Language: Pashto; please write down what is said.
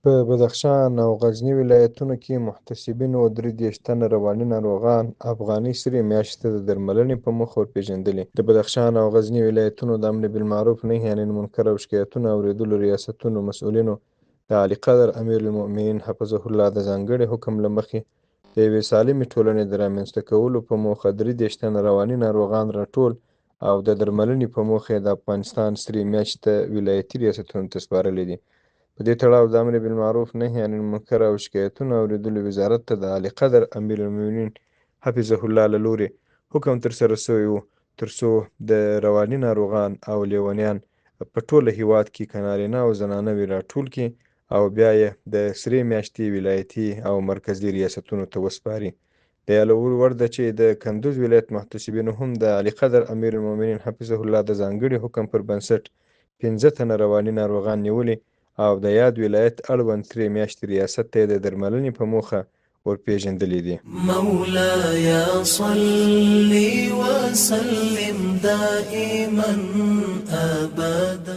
په بدخشان او غزني ولایتونو کې محتسبینو 33 تنه رواني ناروغان افغاني سرې میاشتې ته د درملنې په موخه ورپېژندلي. د بدخشان او غزني ولایتونو د امر بالمعروف، نهي عن المنکر او شکایتونو اورېدلو ریاستونو مسؤلینو د عالیقدر امیرالمؤمنین حفظه الله د ځانګړي حکم له مخې د یوې سالمې ټولنې د رامنځته کولو په موخه 33 تنه رواني ناروغان راټول او د درملنې په موخه یې د افغانستان سرې میاشتې ته ولایتي ریاستونو ته سپارلي دي. په دې تړاو د امر بالمعروف، نهي عن المنکر او شکایتونو اورېدلو وزارت ته د عالیقدر امیرالمؤمنین حفظه الله له لوري حکم ترسره شوی و، تر څو د رواني ناروغان او لیونیان په ټوله هیواد کې که نارینه او زنانه وي راټول کړي او بیا یې د سرې میاشتې ولایتي او مرکزي ریاستونو ته وسپاري. د یادولو وړ ده چې د کندوز ولایت محتسبینو هم د عالیقدر امیرالمؤمنین حفظه الله د ځانګړي حکم پر بنسټ 5 تنه رواني ناروغان نیولي او د یاد ولایت اړوند سرې میاشتې ریاست ته یې د درملنې په موخه ورپېژندلي دي. مولاي صل وسلم دائما ابدا.